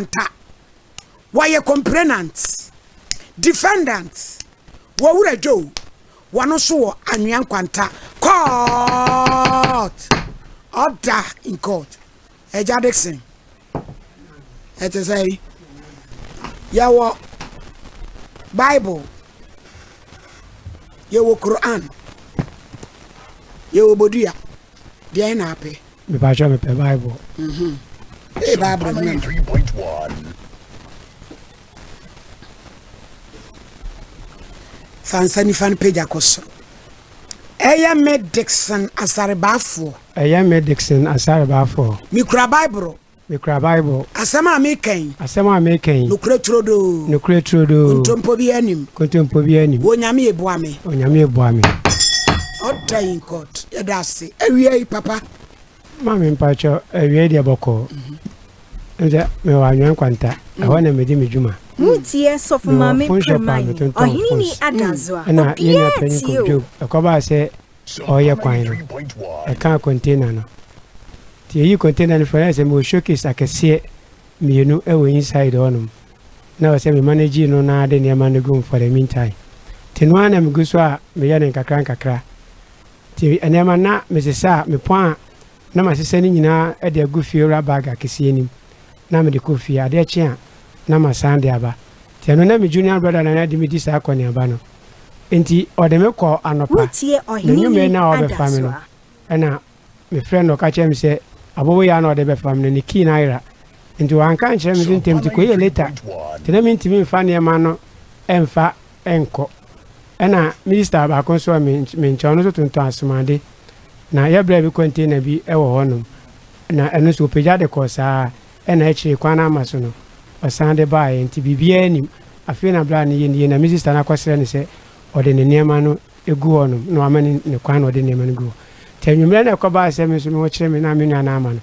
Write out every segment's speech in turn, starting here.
Nkwanta. Wɔyɛ complainant, defendant, wɔ Wura Joe, wɔn nso wɔ Anwea Nkwanta court. Order in court. Agya Dixon, ɛte sɛ yi, yɛwɔ Bible, yɛwɔ Quran, yɛwɔ Bodua, deɛn na apɛ? Mepakyɛw mepɛ Bible. Mhm. Ee Bible no na. Fa nsa nifa no pagya kɔ soro. Ɛyɛ me Dickson Asare-Baafoɔ. Ɛyɛ me Dickson Asare-Baafoɔ. Mekura Bible. Mekura Bible. Asɛm a meka yi. Asɛm a meka yi. Nokorɛ turodoo. Nokorɛ turodoo. Kontompo biara nnim. Kontompo biara nnim. Onyame eboa me. Onyame eboa me. Order in court. Yɛda ase. Awia yi papa. Maame mpakyɛ awia yi deɛ bɔkɔɔ. Nsɛ mewɔ Anwea Nkwanta. Ɛhɔ na medi me dwuma. Moretie Sɔfo Mewɔ Maame phone shop a Premae, metontɔn Ɔheneni phones. Adazoa. Ɛna yɛn nua Obiara panyin tie o. Kofi Job ɛkɔbaa sɛ ɔreyɛ kwan no, ɛkaa container no. Nti yɛyii container no firi hɔ na ayɛ sɛ mewɔ showcase akɛseɛ mmienu wɔ inside hɔ nom. Na ɛwɔ sɛ me manage no na de nneɛma no gu mu for the meantime. Nti ɛno ara na megu so a meyɛ no nkakra nkakra. Nti nneɛma no na mesesa a mepɔn a na masesa ne nyinaa de agu fiewura bag akɛseɛ no mu na mede kɔ fie. Adeɛ kye a na masan de aba. Nti ɛno na me junior brother na na de me di saa akɔneaba no. Nti ɔde me kɔɔ anɔpa Woretie na anwummerɛ Ɔheneni no a ɔrebɛfa me no Adasoa. ɛna Mefrɛɛ no na ɔka kyerɛɛ me sɛ aboboyaa na ɔde bɛfa me no, ne key no ayera. Nti wanka ankyerɛ me nso ntɛm nti kɔyɛɛ later. Nti na mentumi mfa nneɛma no mfa nkɔ. Ɛna me sister baako nso wɔ me nkyɛn, ɔno nso tontɔn asomade. Na yɛbrɛɛ bi container bi wɔ hɔnom. Na ɛno nso ɔpagya de kɔɔ saa. Ɛna akyire kwan no amma so no, ɔsan de baeɛ. Nti biribiara nnim. Afei na berɛ a ne yɛ nie na me sister no akɔsrɛ no sɛ ɔde ne nneɛma no gu hɔ nom na wama no ne kwan na ɔde nneɛma no gu hɔ. Nti anwummerɛ na ɛkɔbaa sɛ me nso me ho kyere me na me nua no ama no,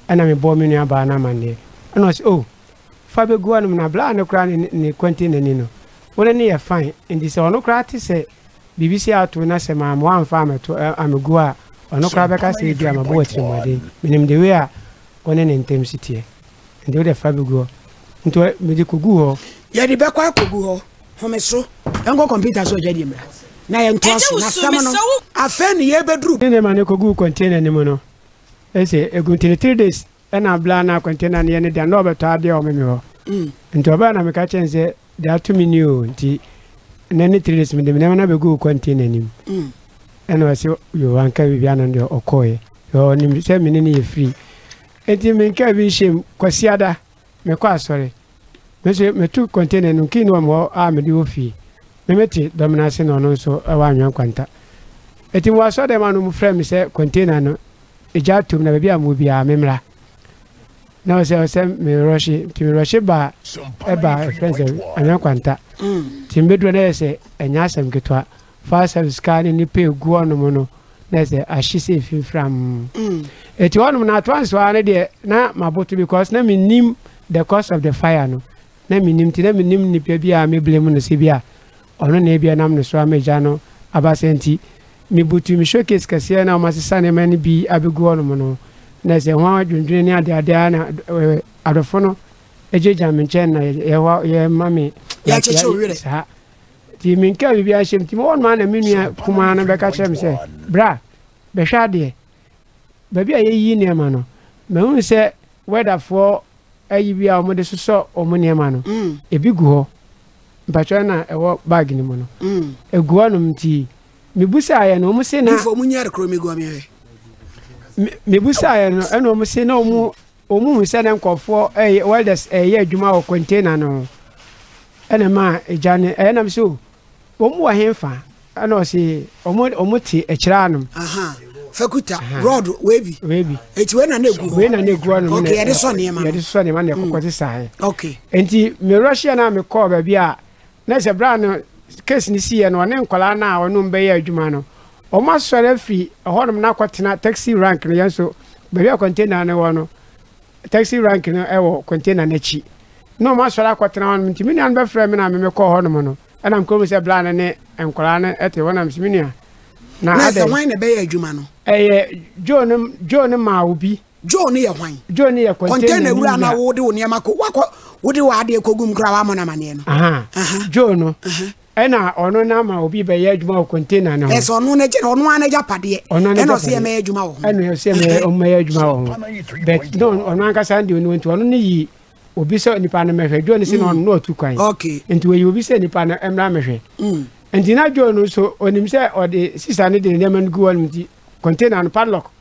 ɛna mebɔɔ me nua baa no amanneɛ. Ɛna ɔse oh, fa bɛgu hɔ nom na bla no koraa ne ne container ni no, wo ne no yɛ fine, nti sɛ ɔno koraa te sɛ biribi sei ato wo na sɛ mamma wamfa ammɛto ammɛgu hɔ a, ɔno koraa bɛka sɛ ebia mabɔ wo atirimuɔden. Menim the way a wo ne ne ntam si teɛ, nti wo deɛ fa bɛgu hɔ. Nti mede kɔguu hɔ. Yɛde bɛkɔ akɔgu hɔ. Home so. Yɛnkɔ kɔmputa so adwadie mmra na yɛntoa so. N'asɛm no, afei ne yɛrebɛduru. Ne nneɛma no kɔguu container no mu no, ɛsɛ ɛgu nti no 3 days ɛna bla na container no yɛ ne dea na ɔbɛtɔ adeɛ wɔ me me hɔ. Nti ɔbaa na meka kyerɛ no sɛ deɛ ato me ni o nti ɛnɛ ne 3 days mede me nneɛma no abɛgu wo container no mu. Ɛna ɔse yo wanka biribi ano deɛ ɔkɔɔeɛ. Ɔnim sɛ me ne no yɛ free. Nti menkaa bi nhyɛ mu Kwasiada mekɔ asɔre. Me nso metu container no key no wɔ me hɔ a mede wɔ fie. Me mete dɔm no ase na ɔno nso wɔ anwea nkwanta. Eti mewɔ asɔre dɛm a no wɔfrɛ me sɛ container no egya atom na baabi a mewɔ biara memmra. Na ɔsɛ ɔsɛ me rɔhye nti me rɔhye ba ɛba ɛfrɛ sɛ anwea nkwanta. Nti mbɛduru na yɛ sɛ ɛnyɛ asɛm ketewa. Fire service kaa ne nnipa egu hɔnom no na sɛ ahye sɛ efi mfram. Eti hɔnom na atoa nso ara no deɛ na maboto because na menim the cause of the fire no. Na menim nti na menim nipa bi a me blame no sɛ bi a ɔno na ebi ɛnam ne so ama gya no aba sɛ nti mebutu me showcase kɛseɛ na wɔasesa nneɛma no bi abɛgu hɔnom no na sɛ ho adwendwene ne adeade ara na adɔfo no gyinagyina me nkyɛn na yɛhɔ yɛma me Yɛakyekye wo werɛ. saa. Nti menkaa biribiara nhyɛ mu. Nti mewɔ hɔ nom ara na me nua kumaa no bɛka kyerɛ me sɛ, Bra, bɛhwɛ adeɛ. Baabi a yɛyiyi nneɛma no, mahunu sɛ wɛdafoɔ ayi bi a wɔde sosɔ wɔn nneɛma no, ebi gu hɔ. Mpakyɛw na ɛwɔ bag no mu no. Egu hɔnom nti mebusaeɛ no, wɔn se na. Bifo, munyi ade koro megu ɔme hwɛ. Mebusaeɛ no, ɛna wɔn se na wɔn Wɔhu sɛ na nkurɔfoɔ reyɛ, welders reyɛ adwuma wɔ container no ho. Ɛna ɛmaa egya no, ɛyɛ nam sɛ o, wɔn wɔ henfa? Ɛna ɔse, wɔn, wɔn te akyire anom. Aha, fakuta, rod, wei bi. Wei bi. Eti wei na na egu hɔ. Wei na na egu hɔ nom. Okay, yɛde sɔ nneɛma no. Yɛde sɔ nneɛma na ɛkɔkɔ sesaeɛ. Okay. Enti me rushia no a mekɔɔ baabi a Na sɛ berɛ a no case no siiɛ no ɔne nkwadaa no a ɔne wɔn bɛyɛ adwuma no wɔn asɔre afiri ɛhɔnom no akɔtena taxi rank no yɛn nso baabi a container no wɔ no taxi rank no wɔ container no akyi na wɔn asɔre akɔtena hɔnom nti me nua no bɛfrɛ me na me mekɔɔ hɔnom no ɛna mekɔ mu sɛ bla no ne nkwadaa no te hɔ na mesɛ me nua na adɛ hwan na ɛbɛyɛ adwuma no ɛyɛ Joe no Joe no maa obi Joe no yɛ hwan? Joe no yɛ container wura na wode wo nneɛma kɔ wakɔ. Wode w'adeɛ kɔgu mu koraa woammɔ no amaneɛ no. Aha. Joe no. Ɛna ɔno na ama obi bɛyɛ adwuma wɔ container no ho. Ɛsɛ ɔno na gye ɔno ara n'agyapadeɛ. Ɔno ara Ɛna ɔsɛ yɛmɛyɛ adwuma wɔ ho. Ɛna ɔsɛ yɛmɛyɛ ɔmɛyɛ adwuma wɔ ho. But no ɔno ankasa deɛ ɔno nti ɔno ne yi obi sɛ nipa no mɛhwɛ. Joe no sɛ na ɔno na ɔtu kwan. Okay. Nti wɔyi obi sɛ nipa no mmra mɛhwɛ. Nti na Joe no nso onim sɛ ɔde sisa no de nneɛma no gu hɔ nom nti container no padlock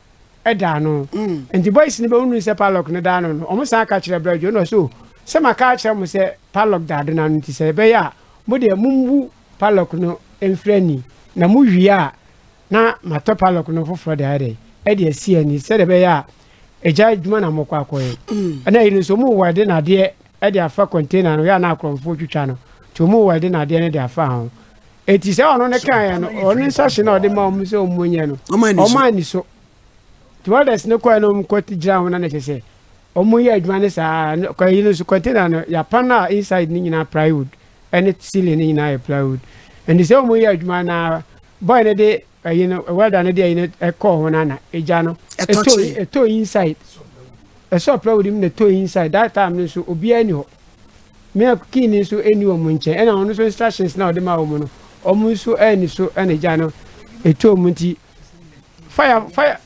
da ano. Nti boys no bɛhunu sɛ padlock no da ano no, wɔn san ka kyerɛ Bra Joe na ɔsɛ o, sɛ maka akyerɛ mo sɛ padlock da ade no ano nti sɛ ɛbɛyɛ a mo deɛ mombu padlock no mfiri ani na mowie a na matɔ padlock no foforɔ de ayɛ dɛn ɛde asi ani sɛdeɛ ɛbɛyɛ a ɛgya adwuma na mokɔ akɔyɛ. Ɛna yi no nso wɔn wɛde nadeɛ de afa container no yɛ a na akorɔmfoɔ twitwa no nti wɔn wɛde nadeɛ no de afa ho. Eti sɛ ɔno ne kaeɛ no, ɔno nsahyɛ na ɔde ma wɔn sɛ wɔn nyɛ no, wɔn ani so. Nti welders no kɔɛ no wɔn kɔ gyina ho na ne kyɛ sɛ wɔn yɛ adwuma no saa kɔ yi no nso container no yɛapan a inside no nyinaa plywood ɛne ceiling no nyinaa yɛ plywood. Nti sɛ wɔn yɛ adwuma na boy no de ɛyi no welder no de ɛyi no ɛkɔɔ ho na na egya no ɛtɔ ɛtɔ inside ɛsɔ plywood mu na ɛtɔ inside that time no nso obiara ni hɔ. Me a key no nso nni wɔn nkyɛn, ɛna ɔno nso instructions na ɔde ma wɔn no, wɔn nso anni so ɛna gya no ɛtɔɔ mu nti fire fire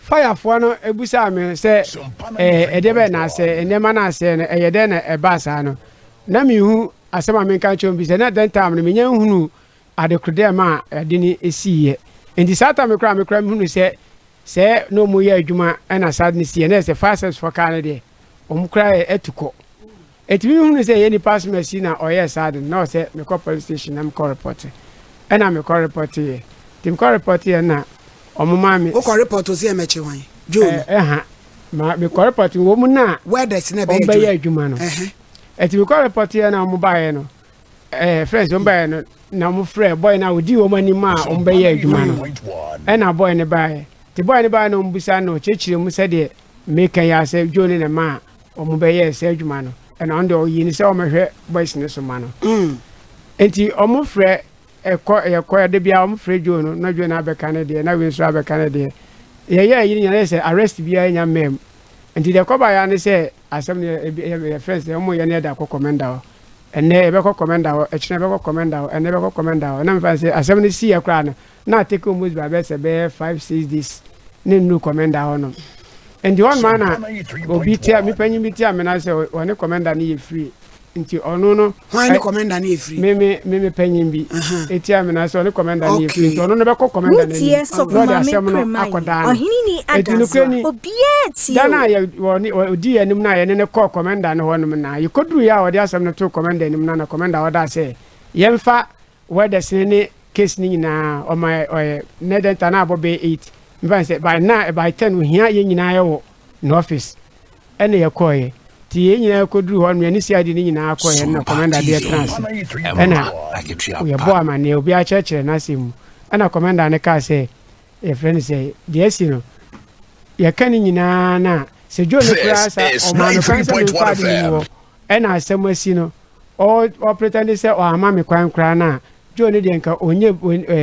firefoɔ no ebusaa me sɛ ɛɛ ɛdeɛ bɛyɛ na asɛ nneɛma no asɛ no ɛyɛ dɛn na ɛbaa saa no na mehu asɛm a menka nkyerɛ wɔn bi sɛ na dɛn time no menya nhunu adekodeɛ ma a ɛde no esiiɛ nti saa time koraa mekora mehunu sɛ Sɛ na ɔmo yɛ adwuma ɛna saa ade no si yɛ na ɛsɛ fire service fɔ kaa no deɛ ɔmo kura yɛ atu kɔ. Eti mi hunu sɛ yɛ nipa asomasi na ɔyɛɛ saa ade no na ɔsɛ me kɔ police station na me kɔ report ɛna me kɔ report yɛ. Nti me kɔ report yɛ na ɔmo maa me. Wo kɔ report sɛ yɛ mɛkye hwan? Joe no. Ɛha ma me kɔ report wɔn na Welders na ɛbɛyɛ adwuma. Wɔn bɛyɛ adwuma no. Eti me kɔ report yɛ na ɔmo baayɛ no. ɛɛ friends wɔn baeɛ no na wɔn frɛ boy no a ɔdi wɔn anim a wɔn bɛyɛ adwuma no ɛna boy no baeɛ te boy no baeɛ na wɔn bisa no ɔkyerɛkyerɛ mu sɛdeɛ meka yi asɛ Joe ne ne ma a wɔn bɛyɛ sɛ adwuma no ɛna ɔno deɛ ɔyi ne sɛ wɔn hwɛ boys no so ma no mm. nti wɔn frɛ ɛkɔ yɛkɔ ɛde bia wɔn frɛ Joe no na Joe no abɛka ne deɛ na wei nso abɛka ne deɛ yɛyɛ ɛyi nyina yɛ sɛ arrest biara nya mmɛm nti deɛ kɔba ya ne sɛ asɛm no yɛ yɛ friends wɔn yɛ ne ɛda kɔ kɔmɛnda hɔ Ɛnnɛ yɛbɛkɔ kɔmɛnda hɔ, ɛkyena yɛbɛkɔ kɔmɛnda hɔ, ɛnnɛ yɛbɛkɔ kɔmɛnda hɔ. Na mefa no sɛ asɛm no siiɛ koraa no, na atake almost by bɛyɛ sɛ bɛyɛ 5, 6 days ne nnuru kɔmɛnda hɔ nom. Nti hɔ nom na obi tia, me panyin bi tia me na sɛ ɔne kɔmɛnda no yɛ free. Nti ɔno no. Hwan ne kɔmɛnda no yɛ free? Me me me me panyin bi etia me na sɛ ɔne kɔmɛnda no yɛ free. Nti ɔno no bɛkɔ kɔmɛnda no anim na ɔde asɛm no akɔdaa no. Nti nokorɛ ni. Da no a yɛ, wɔne, ɔdii yɛn anim no a yɛne no kɔɔ kɔmɛnda no hɔnom no a, yɛkɔduruiɛ a ɔde asɛm no too kɔmɛnda anim no na kɔmɛnda ɔdaa sɛ yɛmfa wɛdɛs no ne case no nyinaa, ɔma yɛ, ɔyɛ, nɛ dɛn ta na abɔ bɛyɛ 8, mfa no sɛ by 9, by 10 ohia yɛn nyinaa yɛwɔ ne office, ɛna yɛkɔeɛ. Nti yɛn nyinaa kɔduru hɔ no, yɛne CID no nyinaa kɔeɛ na kɔmɛnda deɛ tena ase, ɛna yɛbɔɔ amanneɛ, obiara kyerɛkyerɛ n'asɛm mu, ɛna kɔmɛnda no kaa sɛ, yɛfrɛ no sɛ deɛ asi no yɛka ne nyinaa no a sɛ Joe no koraa sa ɔmaa me kwan sɛ memfa ade no mu hɔ ɛna asɛm asi no ɔpretɛnde sɛ ɔama me kwan koraa no a Joe no deɛ nka ɔnyɛ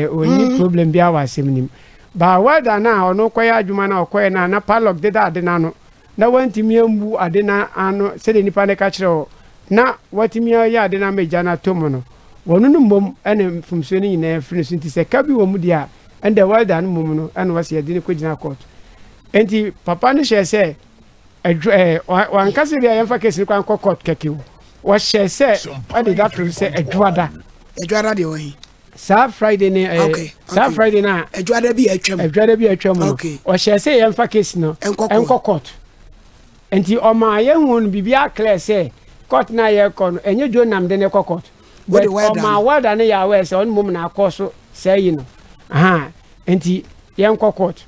ɔnni mm. problem biara wɔ asɛm no mu baa welder no a ɔno kɔyɛ adwuma no a ɔkɔyɛ no a na padlock deda ade no ano na wantumi ammu ade no ano sɛdeɛ nnipa no ka kyerɛ wɔ na watumi ayɛ ade no ama gya no atɔ mu no wɔno no mmom ɛna mfomsoɔ no nyinaa firi no so nti sɛ ka bi wɔ mu deɛ a Ɛnde welder no mmom no ɛna ɔsɛ yɛde no kɔgyina court. Enti papa no hyɛɛ sɛ ɛdwo ɛɛ wanka sɛ bia yɛmfa case no kora nkɔ court kɛkɛ o. Wɔhyɛɛ sɛ ɛde da to sɛ ɛdwoada. Ɛdwoada deɛ wɔ he? Saa Friday ne ɛɛ okay, saa okay. Friday na ɛdwoada bi a atwam. Ɛdwoada bi a atwam no. Okay. Ɔhyɛɛ sɛ yɛmfa case no nkɔ court. Enti ɔmaa yɛhu no biribiara clear sɛ court no a yɛrekɔ no ɛnyɛ Joe nam de no kɔ court. Wode But welder ɔmaa no. welder no yɛ aware sɛ ɔno mmom na akɔ so saa yi no. Ahaa, nti yɛnkɔ court.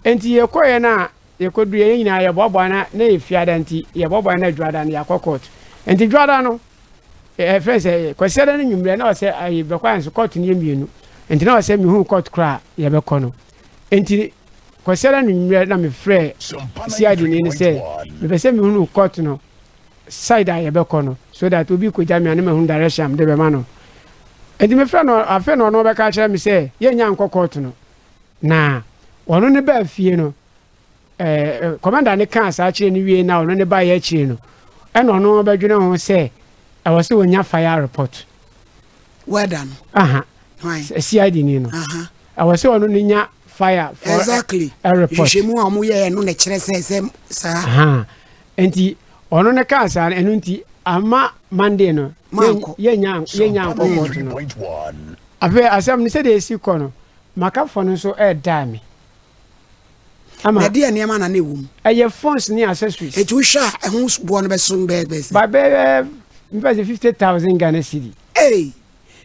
Nti yɛkɔeɛ no a yɛkɔduru yɛn nyinaa yɛboaboa na na yɛ fiada nti yɛboaboa na dwoada no yɛakɔ court. Nti dwoada no ɛfrɛ sɛ kwasiada no nwummerɛ na ɔsɛ ayi bɛkɔ ayɛ nso court no yɛ mmienu. Nti na ɔsɛ mehu court koraa yɛbɛkɔ no. Nti kwasiada no nwummerɛ na mefrɛ CID ni no sɛ mepɛ sɛ mehunu court no side a yɛbɛkɔ no so that obi kɔgya me a na mahunu direction a mede bɛma no. Nti mefrɛ no afei na ɔno ɔbɛka akyerɛ me sɛ yɛnnya nkɔ court no. Na ɔno ne baa fie no, eh, commander ne kaa saa kyerɛ no wie na ɔno ne baeɛ akyire no, Ɛna ɔno ɔbɛdwene ho sɛ ɛwɔ sɛ ɔnya fire report. Welder no. Aha. CID ni no. Ɛwɔ sɛ ɔno no nya fire for exactly. a report. Nhwehwɛmu a wɔn yɛɛ no na kyerɛ sɛ sɛ saa. Nti ɔno no kaa saa no ɛno nti ama Monday no yɛnya yɛnya nkɔ court no. Afei asɛm no sɛdeɛ esi kɔ no makafo no nso ɛɛdaa me. Ama. Na ɛdeɛn nneɛma na na ɛwɔ mu? Ɛyɛ phones ne accessories. Eti wohwɛ a ɛho boɔ no bɛso bɛyɛ bɛyɛ sɛ? Ba bɛyɛ mfa sɛ 50,000 Ghana cedi. Ei!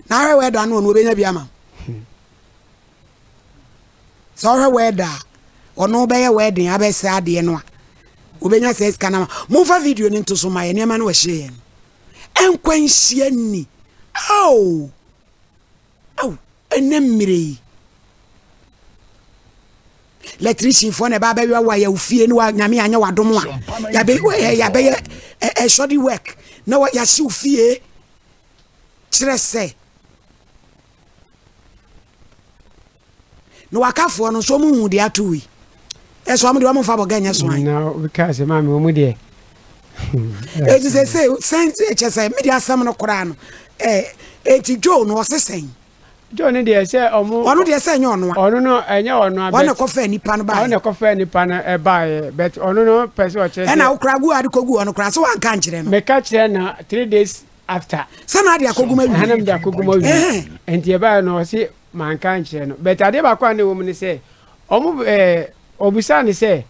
Na ahwɛ wɛda no ɔno ɔbɛnya bi ama wo? Sɛ ɔhwɛ wɛda a ɔno bɛyɛ wɛden abɛsɛ adeɛ no a ɔbɛnya saa sika no ama. Momfa video no nto so ma yɛ nneɛma no wɔhyeeɛ no. Ɛnkwanhyia ni. Oh! Ao, ɛnɛ mmerɛ yi. Lɛtrisifoɔ na ɛba abɛyɛ wa yɛ ofie ne wa nyame anyɛ wadom a yɛabɛ yɛabɛyɛ ɛ shoddy work na yɛahye ofie kyerɛ sɛ Na wakafoɔ no nso wɔn hu deɛ ato wei. Ɛsɛ wɔn deɛ wɔn nfa bɔgɛ nyɛ so an. Na obi kaa sɛ maame wɔn deɛ. Eti sɛ sɛ sɛn kyɛ sɛ mi de asɛm no koraa no ɛɛ eti Joe no ɔse sɛn. Joe no deɛ sɛ ɔmo. Ɔno deɛ sɛ ɛnyɛ ɔnoa. Ɔno no ɛnyɛ ɔnoa. Ɔno na ɛkɔfɛ nipa no baayɛ. Ɔno na ɛkɔfɛ nipa no ɛbaayɛ but ɔno no pɛ sɛ ɔkyerɛ sɛ. Ɛna wokora gu ade kɔgu ɔno koraa sɛ wanka nkyerɛ no. Meka kyerɛ no 3 days after. Sɛ na ade akɔgu ma wie. Ɛna mede akɔgu ma wie. Nti ɛbaayɛ no ɔse Manka ankyerɛ no. But adeɛ baako a na ɛwɔ mu ne sɛ, wɔn ɛɛ ɔbisaa no sɛ,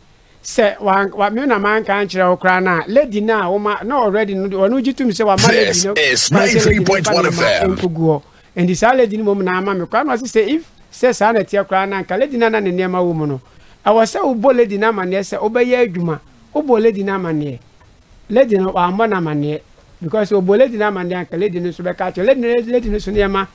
sɛ wa wa me na manka ankyerɛ wo koraa no a, lady no a woma na already no ɔno gye tom sɛ wama lady no This is kwan sɛ lady no mfa 93.1 nneɛma FM. nkɔgu hɔ. Nti saa lady no mmom na ama me koraa na ɔse sɛ if sɛ saa na ɛteɛ koraa no a, nka lady no a na ne nneɛma wɔ mu no, ɛwɔ sɛ wobɔ lady no amanneɛ sɛ wobɛyɛ adwuma. Wobɔ lady no amanneɛ. Lady no wammɔ no amanneɛ because ɔbɔ lady no amanneɛ anka lady no nso bɛka akyerɛ lady no lady no nso nneɛma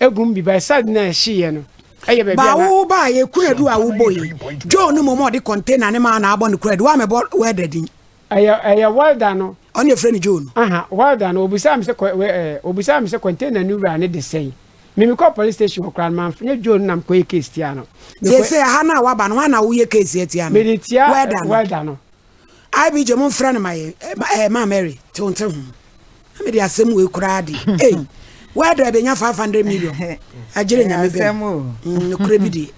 egum bi by side na ɛhyeeɛ no ɛyɛ baabi Ba a na wo ba yɛ kunadu a wobɔ yi Joe no mmom ɔde container ne maa na abɔ no kunadu woamɛbɔ welder din. Ɛyɛ welder no. Ɔne yɛfrɛ no Joe no. Aha welder no obisaa me sɛ kɔ wɛ ɛɛ obisaa me sɛ container no wura ne de sɛn me mekɔ police station hɔ koraa no manf nyɛ Joe no na mekɔyɛ case tia no. Mekɔ Seesei ɛha no a waba no hwan na woyɛ case atia no? Mede tia Welder no. welder no. IBJ mo nfrɛ no ma yɛn ɛɛ ma Mary te wo nte ho na mede asɛm wei koraa de ei wɛda ɛbɛnya 500 million agyere nyame bɛm nokorɛ bi deɛ.